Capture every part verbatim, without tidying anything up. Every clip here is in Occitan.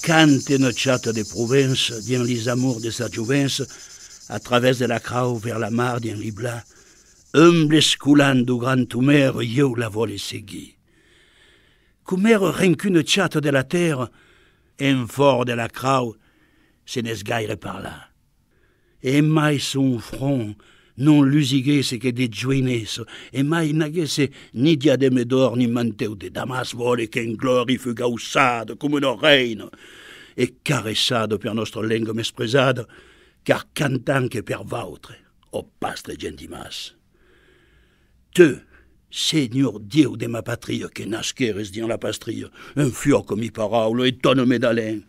Cante una chata de Provença dins lis amors de sa jovença, a travèrs de la Crau vers la mar dins li blas, umble escolan dau grand Omèr, ieu la vòle seguir. Coma èra ren qu'una chata de la tèrra, en fòra de la Crau se n'es gaire parlat. E mai son front non lusiguèsse que de joinessa, e mai n'aguèsse ni diadèma d'òr ni mantèu de Damàs, vòle qu'en glòria fugue auçada coma una reina e careçada per nòstra lenga mespresada, car cantam que per vautre, ò pastre Gentmàs. Tu, Senhor Dieu de ma patria, que nasquères dins la pastrilha, enfuòca mi paraula e dona-me d'alen.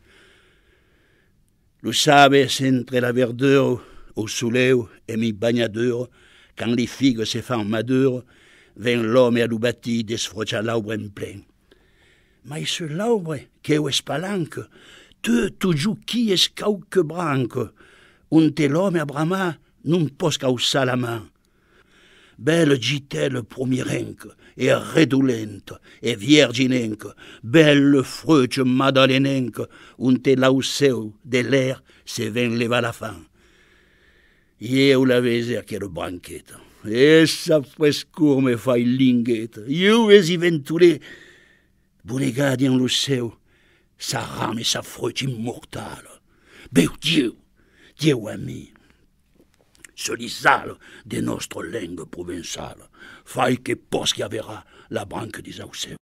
Lo sabe, s'entre la verdura, au soleu e mi banhadura, quand li figas se fan madura, ven l'òme a lo batir desfrochar l'aubre en plen. Mai sus l'aubre, qu'eu espalanca, tu totjorn quilhes quauque branca, onte l'òme a bramar non pòsca auçar la man. Bèla gitèla promierenca e redolenta e vierginenca, bèla frucha madalenenca, onte l'aucèu de l'èr se ven levar la fam. Ieu la vese aquela branqueta, e sa frescor me fai lingueta, ieu vesi ventoler bonegar dins lo cèu sa rama e sa frucha immortala. Bèu Dieu, Dieu ami, sus lis alas de nòstra lenga provençala, fai que pòsqui averrar la branca dis aucèus.